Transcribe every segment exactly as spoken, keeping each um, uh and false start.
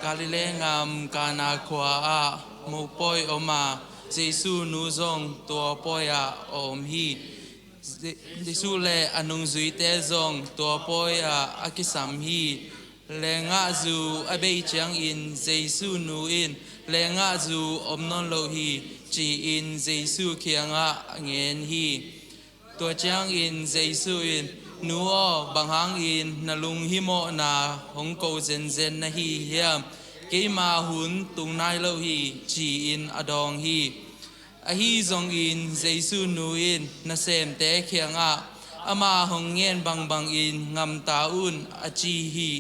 Galilee gam Kana khua-ah mopawi om a, Jesu nu zong tua pawi-ah a om hi. Je- Jesu le a nungzuite zong tua pawi-ah a kisam hi. Lenggahzu a bei ciangin Jesu nu in, "Lenggahzu om nawn lo hi," ci-in Jesu kiangah a ngen hi. Tua ciangin Jesu in, "Nu aw, bang hangin na lunghimawhna hong ko zenzen na hi hiam? Keima hun tung nai lo hi," ci-in a dawng hi. Ahi zongin Jesu nu in nasemte kiangah, "Ama hong ngen bangbangin gamta un," a ci hi.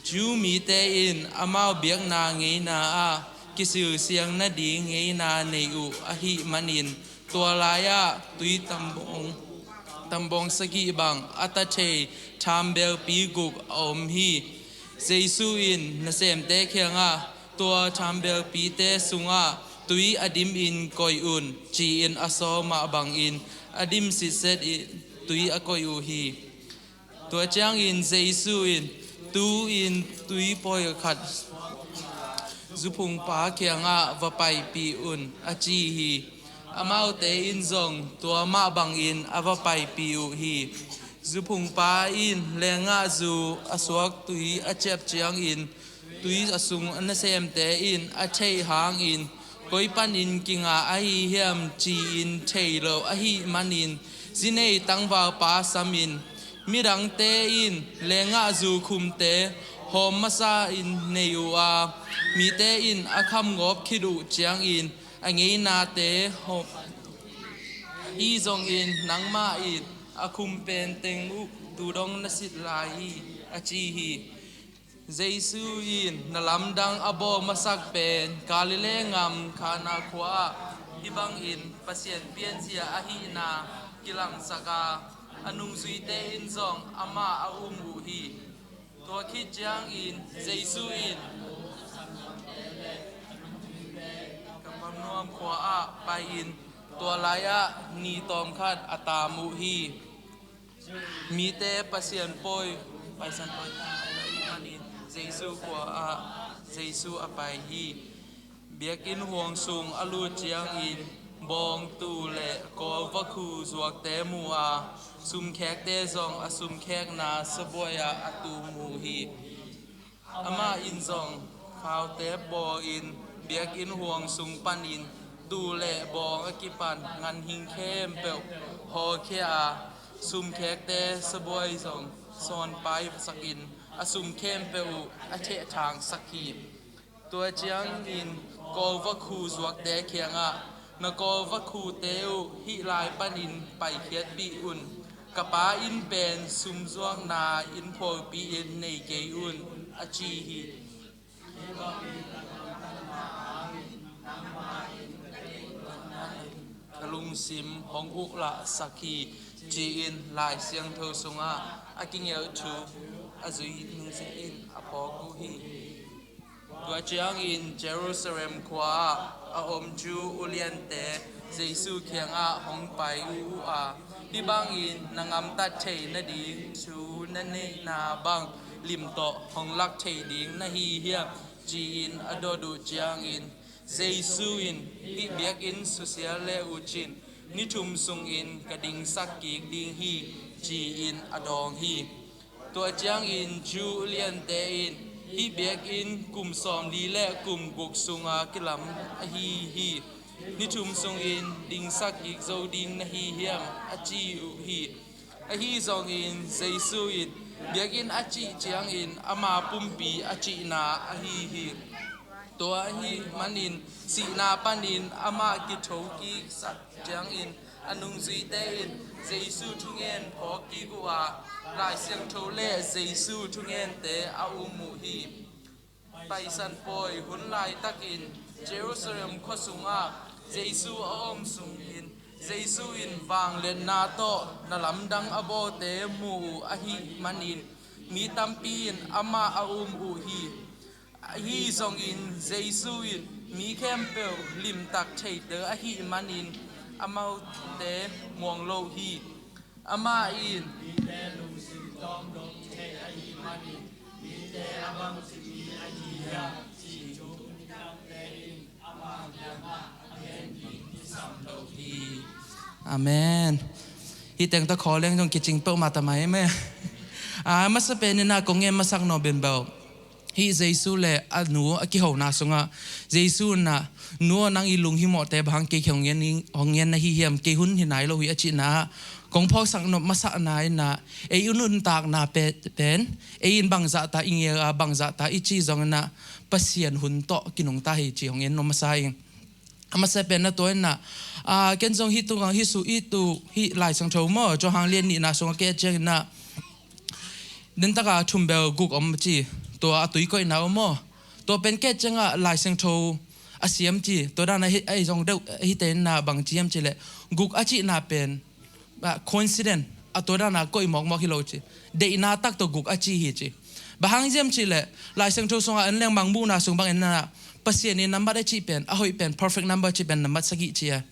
Jew mite in amau biakna ngeina ah kisilsiang nading ngeina nei uh ahih manin, tua lai-ah tui tambawng, tambawng sagih bang a ta thei thambelpi guk a om hi. Jesu in nasemte kiangah, "Tua thambelpite sungah tui a dimin koih un," ci-in a sawm mah bangin a dim sitset in tui a koih uh hi. Tua ciangin Jesu in, "Tu-in tui pawi khat zuphungpa kiangah va paipih un," a ci hi. Amaute in zong tua mah bangin a va paipih uh hi. Zuphungpa in lenggahzu a suak tui a ciap ciangin, tui a sung nasemte in a theih hangin, "Koi panin kinga ahi hiam?" ci-in thei lo ahih manin, zi nei tangvalpa samin, "Midangte in lenggahzu khumte hawm masa-in nei uh a, mite in a khamgawp khit uh ciangin a ngeinate hawm. Ahi zongin nangmah in a khum pen teng uh tu dong na sit lai hi," a ci hi. Jesu in na lamdang a bawl masak pen Galilee gam Kana khua-ah hih bangin Pasian pianzia ahihna kilangsak a, a nungzuite in zong amah a um uh hi. Tua khit ciangin Jesu in Kapernaum khua-ah pai-in, tua lai-ah ni tawmkhat a tam uh hi. Mite Pasian pawi, Paisan pawi ta ahih manin Jesu khua-ah Jesu a pai hi. Biakinn huang sung a lut ciangin bawng, tuu le kawl vakhu zuakte mu a, sumkhekte zong a sumkhekna sabuai-ah a tum uh hi. Amah in zong khaute bawl-in biakinn huang sung panin tuu le bawng a kipan ganhing khempeuh hawlkhia a, sumkhekte sabuai zong sawnpaisakin a sum khempeuh uh a thehthangsak hi. Tua ciangin kawl vakhu zuakte kiangah, "Na kawl vakhute uh hih lai panin paikhiatpih un. Ka Pa inn pen sumzuakna inn phualpi-in nei kei un," a ci hi. "Ka lungsim hong uklahsak hi," ci-in Lai Siangtho sungah a kigelh thu a zui nungzia in a phawk uh hi. Tua ciangin Jerusalem khua-ah a om Jew uliante Jesu kiangah hong pai uh a, "Hih bangin na gamtat thei nading thu na neihna bang lim tawh hong lak thei ding na hi hiam?" ci-in a dot uh ciangin, Jesu in, "Hih biakinn susia le uh cin, ni thum sungin ka dingsak kik ding hi," ci-in a dawng hi. Tua ciangin Jew uliante in, "Hih biakinn kum sawmli le kum guk sunga kilam ahi hi. Ni thum sungin dingsak kik zo ding na hi hiam?" a ci uh hi. Ahi zongin Jesu in, "Biakinn," a cih ciangin ama pumpi a cihna ahi hi. Tua ahih manin sihna panin amah kithokiksak ciangin a nungzuite in Jesu thugen phawk kik uh a, Lai Siangtho le Jesu thugente a um uh hi. Paisan pawi hun laitakin Jerusalem khua sungah Jesu a om sungin, Jesu in vangliatna tawh na lamdang a bawlte mu uh ahih manin mi tampi in amah a um uh hi. Ahi zongin Jesu in mi khempeuh limtak theite ahih manin amaute muang lo hi. Amah in mite lungsim tawng dong thei ahih manin mi Amen. Hih teng tawh khaw leng zong kicing peuhmah ta mai meh. A masa pen in ah kong ngen masak nawh bembau, hih Jesu le a nu a kihona sungah Jesu in ah, "Nu aw, nang i lunghimawhte bang hang kei hong ngen, hong ngen na hi hiam? Kei hun hi nai lo hi," a cihna ah kong phawksak nop masakna in ah, ei i nuntakna pe-, pen ei in bangzahta i ngel a, bangzahta i ci zong in ah Pasian hun tawh kinungta hi ci hong ngen nop masa ing. A masa pen na tua in ah, a, ken zong hih tu, hih su, hih tu, hih Lai Siangtho maw, Johan lian nihna sungah ka et ciangin ah, den taka thumbel guk om ci, tua a tui koihna om maw. Tua pen ka et ciangah Lai Siangtho a siam ci, tua dan a hi, a hi zong deuh, a hite in ah bang ci hiam cih leh, guk a cihna pen, ah, coincidence, a tua dan a koih mawkmawk hi lo ci. Deihna tak tawh guk a ci hi ci. Bang hang hiam cih leh, Lai Siangtho sungah en leng Mangmuhna sung bang en na, Pasian in nambat a cih pen, a hoih pen, perfect number cih pen nambat sagih ci a.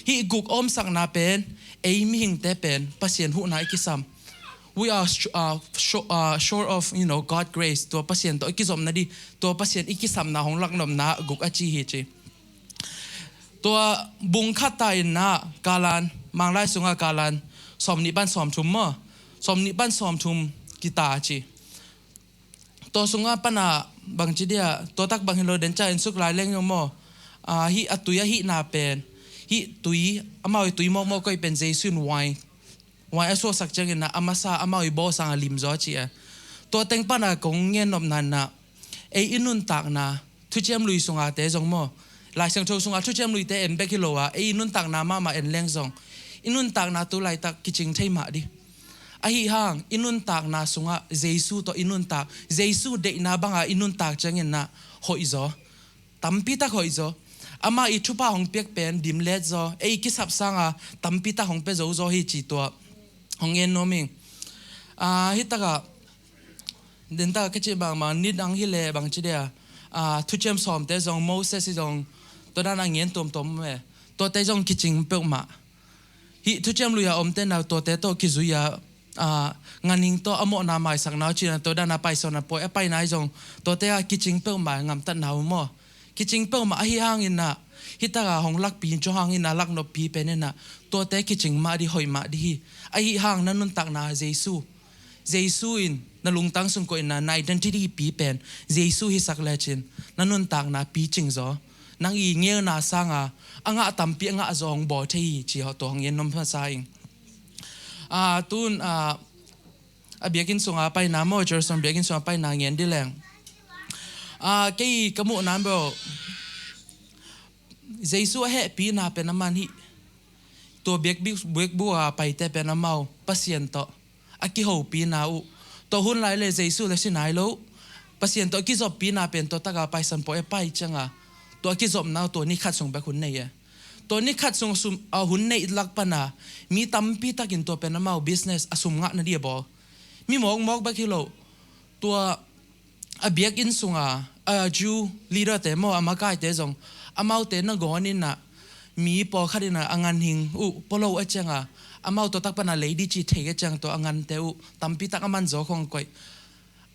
Hih guk a omsakna pen ei mihingte pen Pasian huhna i kisam. We are sh-, uh, sho-, uh, short of, you know, God grace. Tua Pasian tawh i kizopna dih, tua Pasian i kisamna hong laknopna guk a ci hi ci. Tua bung khat ta in ah kalan, Manglai sungah kalan sawmnih pan sawmthum maw, sawmnih pan sawmthum kita ci. Tua sungah pan ah bang ci dia, tua tak bang hi lo, den ca en suk lai leng zong maw. A, hih a tui a hihna pen, hih tui, amau i tui mawkmawk koih pen Jesu in wine, wine a suaksak ciangin ah a masa amau i bawl sangah lim zaw ci a. Tua teng pan ah kong ngen nopna in ah, ei i nuntakna, thuciam lui sungate zong maw, Lai Siangtho sungah thuciam luite en bek hi lo a, ei i nuntakna mahmah en leng zong, i nuntakna tu laitak kicing thei mah dih. Ahi hang i nuntakna sungah Jesu tawh i nuntak, Jesu deihna banga i nuntak ciangin ah hoih zaw, tampi tak hoih zaw. Amah i thupha hong piak pen dimlet zaw, ei kisap sanga tampi tak hong pia zo zaw hi ci tua hong ngen nuam ing. A, hih takah, den takah ka cih bangmah, nidang hi leh bang ci dia, a, thuciam sawmte zong, Moses hi zong, tua dan a ngen tuamtuam meh. Tuate zong kicing peuhmah. Hih thuciam lui a omte na tuate tawh kizui a, a, nganing tawh a mawhna maisakna uh cihna, tua dan a paisawna pawi a paina hi zong, tuate a kicing peuhmah, ngamtatna uh maw. Kicing peuhmah ahi hangin ah, hih taka hong lakpi, Johan in ah laknoppi pen in ah, tuate kicing mah dih, hoih mah dih hi. Ahi hang na nuntakna Jesu, Jesu in na lungtang sung koihna, na identity pi pen Jesu hisak lecin, na nuntakna picing zaw. Nang i ngelna sanga a ngah tampi a ngah zaw hong bawl thei hi ci, tua hong ngen nuam masa ing. A, tun, a, a biakinn sunga paina maw, Jerusalem biakinn sunga paina ngen dih leng, a, kei ka muhna bel, Jesu a hehpihna pen a man hih, tua biak, biak, biakbuk a paite pen amau Pasian tawh a kihopihna uh. Tua hun lai le Jesu le si nai lo, Pasian tawh a kizoppihna pen tua taka paisan pawi a pai cianga, tua a kizopna uh tua ni khat sung bek hun nei e. Tua ni khat sung sum, a, hun neih lak pana mi tampi takin tua pen amau business a sum ngahna dih a bawl. Mi mawkmawk bek hi lo, tua a biakinn sunga, a, Jew leader te maw, a makaite zong, amaute nangawn in ah, mi pawlkhat in ah a nganhing uh pua lo a cianga, amau tua tak pana lei dih ci thei a ciang, tua a ngante uh tampi tak a man zaw khong koih.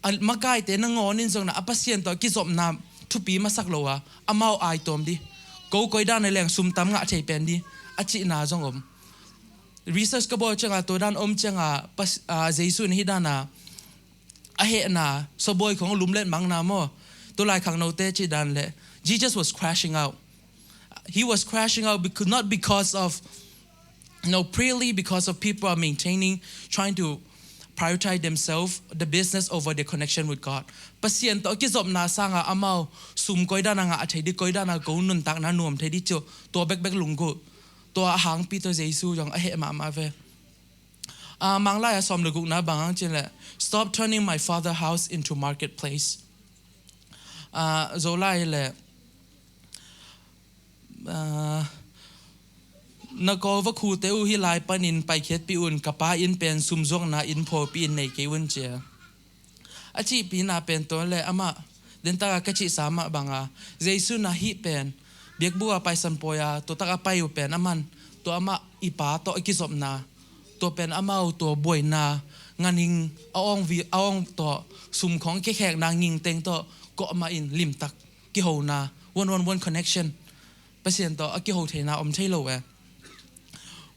A makaite nangawn in zong na a Pasian tawh kizopna thupi masak lo a, amau ai tuam dih, ko koi dan a leng sum tam ngah thei pen dih, a cihna zong om. Research ka bawl cianga, tua dan om cianga, Pas-, a, Jesu in hih dana a hehna sabawi khong a lumlet mangna maw, tu lai khangnote cih dan le, Jesus was crashing out. He was crashing out because, not because of, you know, purely because of people are maintaining, trying to prioritize themselves, the business over their connection with God. Pasian tawh a kizopna sanga amau sum koi dana ngah thei dih, koi dana ko nuntakna nuam thei dih, tua bekbek lunggulh. Tua a hangpi tawh Jesu zong a heh mahmah ve. A, Manglai a sawm le gukna bang hang cin le, "Stop turning my father house into marketplace." A, Zolai le, a, "Na kawl va khute uh hih lai panin paikhiatpih un, ka pa inn pen sumzuakna inn phualpih in nei kei un," cia. A cihpihna pen tua le amah, den taka ka cihsa mah banga, Jesu na hih pen biakbuk a paisan pawi a, tua taka pai uh pen a man, tua amah i pa tawh a kizopna, tua pen amau tua buaina, Ganhing a awng vi, a awng tawh, sum khawng kikhekna ngingteng tawh, kawhmah in limtak kihona, one on one connection, Pasian tawh a kiho theina om thei lo e.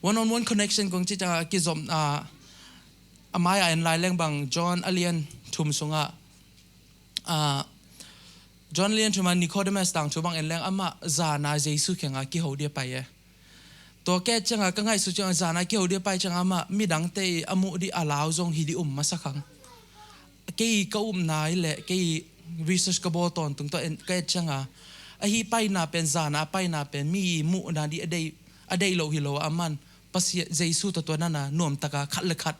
One on one connection kong ci ciangah a kizom, a, a mai-ah en lai leng bang John a lian thum sungah, a, John a lian thumah Nicodemus tangthu bang en leng amah zana Jesu kiangah kiho dia pai e. Tua ka et ciangah ka ngaihsut ciangah zana kiho dia pai ciangah amah midangte i a muh dih a lau zong hi dih um masa khang. Kei ka upna i leh kei research ka bawl tawntung tawh en, ka et ciangah ahi paina pen, zana a paina pen mi i muhna dih a deih, a deih loh hi lo a, aman Pasian Jesu tawh tua dana nuamtaka khat le khat,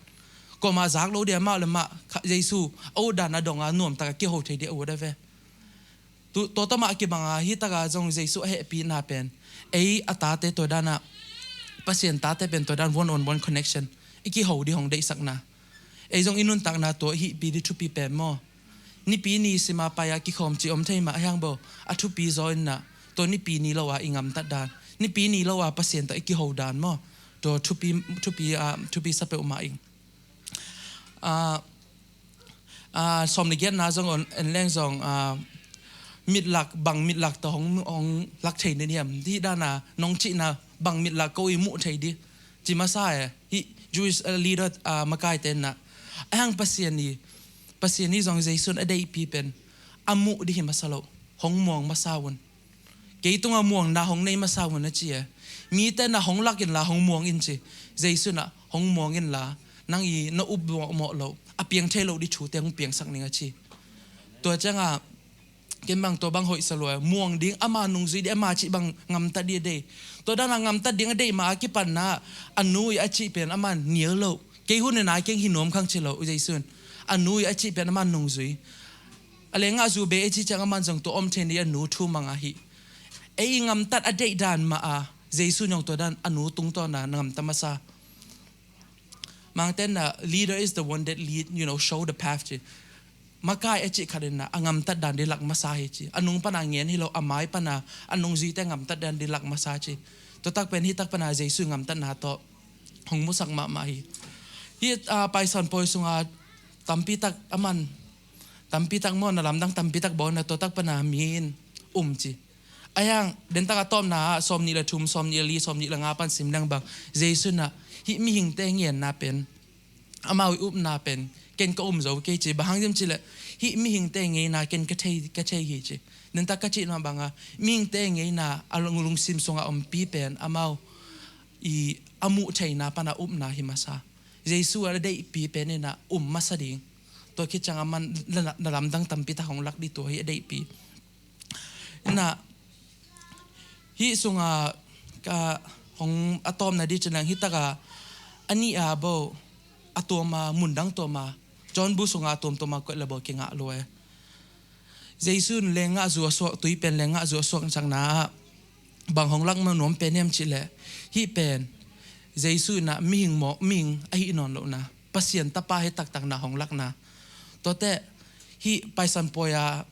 kuamah zak lo dia, amau le mah kha-, Jesu a utdan a donga nuamtaka kiho thei dia a ut a ve. Tu, tua tawh mah kibanga hih taka zong Jesu a hehpihna pen ei a tate tua dana, Pasian tate pen tua dan one on one connection, i kiho dih hong deihsakna. Ei zong i nuntakna tua i hihpi dih thupi pen maw? Nipi ni sima pai-a kikhawm cih om thei mah hiang bo, a thupi zaw inna tua nipi ni lo-a i ngamtat dan, nipi ni lo-a Pasian tawh i kiho dan maw? Tua thupi, thupi, a, thupi sa peuhmah ing. A, a, sawm le giatna zong en leng zong, a, mitlak, bang mitlak tawh hong, hong lak thei na diam? Hih dana nong cihna bang mitlak ko i muh thei dih? Ci masa e, hih Jewish, a, leader, a, makaite na. A hang Pasian i, Pasian i zong Jesu in a deihpi pen a muh dih hi masa lo, hong muang masa un. Kei tungah muangna hong nei masa un a ci e. Mite na hong lak inla hong muang in ci. Jesu na hong muang inla nang i na up mawhmawh lo, a piang thei lo dih thute hong piangsak ning a ci. Tua ciangah ken bang tua bang hoihsa lua, muang ding, ama nungzui dih, ama cih bang ngamtat dih a deih. Tua dana ngamtat ding a deih ma a kipanna a nu i a cih pen aman nial lo. Kei hun in a keng hi nuam khang ci lo Jesu in. A nu i a cih pen aman nungzui. A lengah zu be ei ci ciang aman zong tua om thei ni a nu thu mang ahi. Ei i ngamtat a deih dan mah a Jesu in zong tua dan a nu tungtawna na ngamtat masa. Mangten na, leader is the one that lead, you know, show the path ci. Makai a cih khat in na a ngamtat dan dih lak masa hi ci. A nung pana ngen hi lo, a mai pana a nungzuite ngamtat dan dih lak masa ci. Tua tak pen hih tak pana Jesu ngamtatna tawh hong musak mahmah hi. Hih, a, Paisan Pawi sunga tampi tak aman, tampi tak maw, na lamdang tampi tak bawl na tua tak pana mi in um ci. A hiang, den tak a tawpna ah, sawm nih le thum, sawm nih le li, sawm nih le nga pan sim leng bang, Jesu na hih mihingte ngenna pen, amau i upna pen ken ka um zo kei ci. Bang hang hiam cih leh hih mihingte ngeina ken ka thei, ka thei hi ci. Den tak ka cih mah banga mihingte ngeina a lung, lungsim sunga ompi pen amau i a muh theina pana upna hi masa. Jesu a deihpi pen ina um masa ding. Tua khit ciang aman na, na lamdang tampi tak hong lak dih tua hi a deihpi. Na, hih sunga ka hong a tawpna dih cih leng hih taka a nih a bo a tuama, mundang tuama, John bu sunga a tuamtuama koih le bo kingah lua e. Jesu in lenggah zu a suak, tui pen lenggah zu a suak sakna ah bang hong lak ma nuam pen hiam cih leh, hih pen Jesu in a mihing mawk, mihing ahih nawn lohna, Pasian Tapa hi taktakna hong lakna. Tuate hih Paisan Pawi a,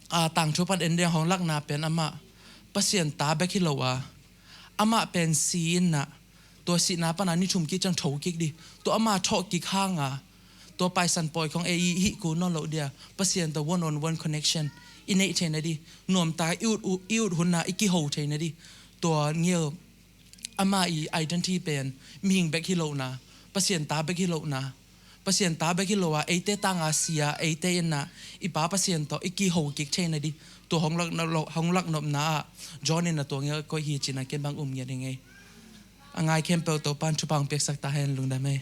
a, tangthu pan en ding hong lakna pen amah Pasian ta bek hi lo a, amah pen si in na, tua sihna pana ni thum kik ciang tho kik dih. Tua ama thawh kik hanga tua Paisan Pawi khong ei i hih kul nawn loh dia, Pasian tawh one on one connection i neih theina dih, nuamta i ut, i ut hunna i kiho theina dih. Tua ngel ama i identity pen mihing bek hi lohna, Pasian ta bek hi lohna, Pasian ta bek hi lo a, eite tanga si a, eite in na i Pa Pasian tawh i kiho kik theina dih. Tua hong lak, hong lak nopna ah John in na tua ngel koih hi cih na ken bang um ngiat hi ngei. A ngai khempeuh Topan thupha hong piaksak ta hen. Lungdam ei.